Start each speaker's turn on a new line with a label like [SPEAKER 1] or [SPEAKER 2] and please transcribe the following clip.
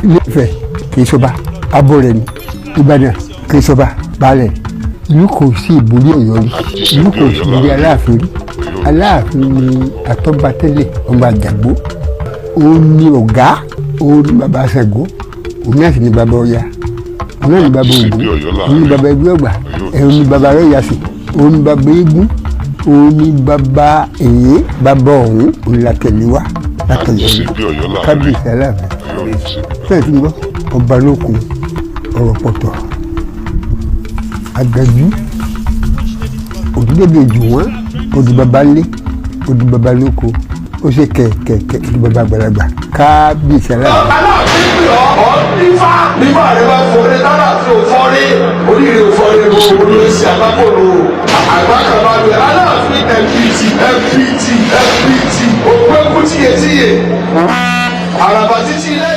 [SPEAKER 1] Ilé-Ifẹ̀ kì í ṣọba, abọ́ rẹ̀ ni. Ìbàdàn kì í ṣọba, baálẹ̀. Ìlú kò sí ìborí Ọ̀yọ́ rí, ìlú kò sí ìborí Aláàfin rí. Aláàfin ni àtọ́ba tẹ́lẹ̀, ọmọ Àjàgbó. Òun ni ọ̀gá, òun ni bàbá Ṣàngó, òun náà sì ni bàbá Ọya, òun náà ni bàbá Ògún, òun ni bàbá ẹgbẹ́ ọgbà, òun ni bàbá Arọ́yàsì, òun ni bàbá eégún, òun ni bàbá èyí, bàbá ọ̀hún. Òun la tẹ̀lé wá látọ̀yọ́ ní kábíyèsí Aláàfin. Sẹ́yìn tí ń gbọ́ ọba lókun ọ̀rọ̀ pọ̀tọ̀ àgàjú òdúdébí jù wọ́n. Odi bàbá ńlé, odi bàbá lóko, ó ṣe kẹ̀kẹ̀kẹ̀, odi bàbá àgbàlagbà, kábíyèsí Aláàfin.
[SPEAKER 2] Aláàfin pè ọ́ ọ́ nífà nífà rẹ bá fọlé, lálàáfin ò fọ́rí, oríire ò fọ́rí, o olóṣì àgbákòrò àgbákàbáwé. Aláàfin mpt mpt mpt òpékú tíyetíye àràbà títí ilé.